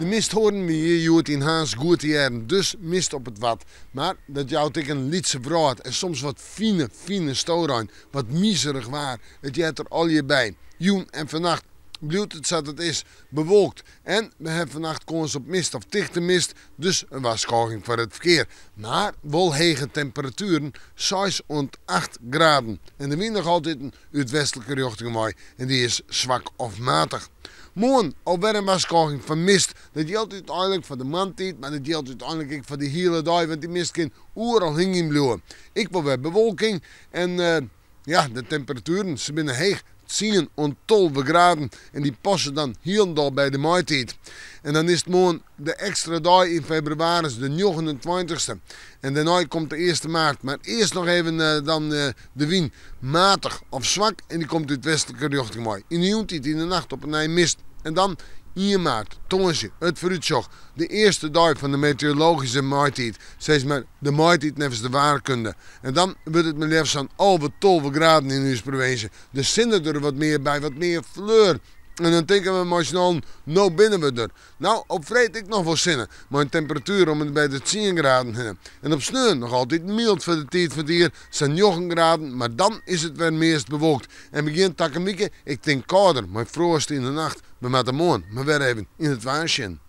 De misthoarn wie hjir hjoed yn Harns goed te hearren, dus mist op it Wad. Mar dat jout ek in lytse wrâld en soms wat fine, fine storein, wat mizerich waar. It heart der allegear by. Jûn en fannacht bliuwt it sa't it is, bewolkt en we hawwe fannacht kâns op mist of tichte mist, dus in warskôging foar it ferkear. Mar wol hege temperatueren, seis oant acht graden. En de wyn noch altiten út westlike rjochting wei en dy is swak of matich. Moarn alwer in warskôging foar mist. Dat jildt úteinlik foar de moarntiid, mar dat jildt úteinlik ek foar de hiele dei, want dy mist kin oeral hingjen bliuwe. Ek wol wer bewolking en ja, de temperatueren, se binne heech, tsien oant 12 graden en dy passe dan hielendal by de maitiid. En dan is it moarn de ekstra dei yn febrewaris, de njoggenentweintichste. En dêrnei komt de earste maart. Mar earst noch even dan de wyn matich of swak en dy komt út westlike rjochting wei. Yn de jûntiid, yn de nacht op 'e nij mist. En dan ien maart, tongersdei, it foarútsjoch. De earste dei fan de meteorologyske maitiid, sis mar de maitiid neffens de waarkunde. En dan wurdt it mar leafst sa'n 11, 12 graden yn ús provinsje. De sinne der wat mear by, wat mear fleur. En dan tinke we mei syn allen, no binne we der. No, op freed ek noch wol sinne, mei in temperatuer om en by de tsien graden hinne. En op sneon noch altyd myld foar de tiid fan it jier, sa'n njoggen graden, mar dan is it wer meast bewolkt. En begjin takom wike, ik tink kâlder, mei froast yn de nacht. We moatte moarn mar wer even yn it waar sjen.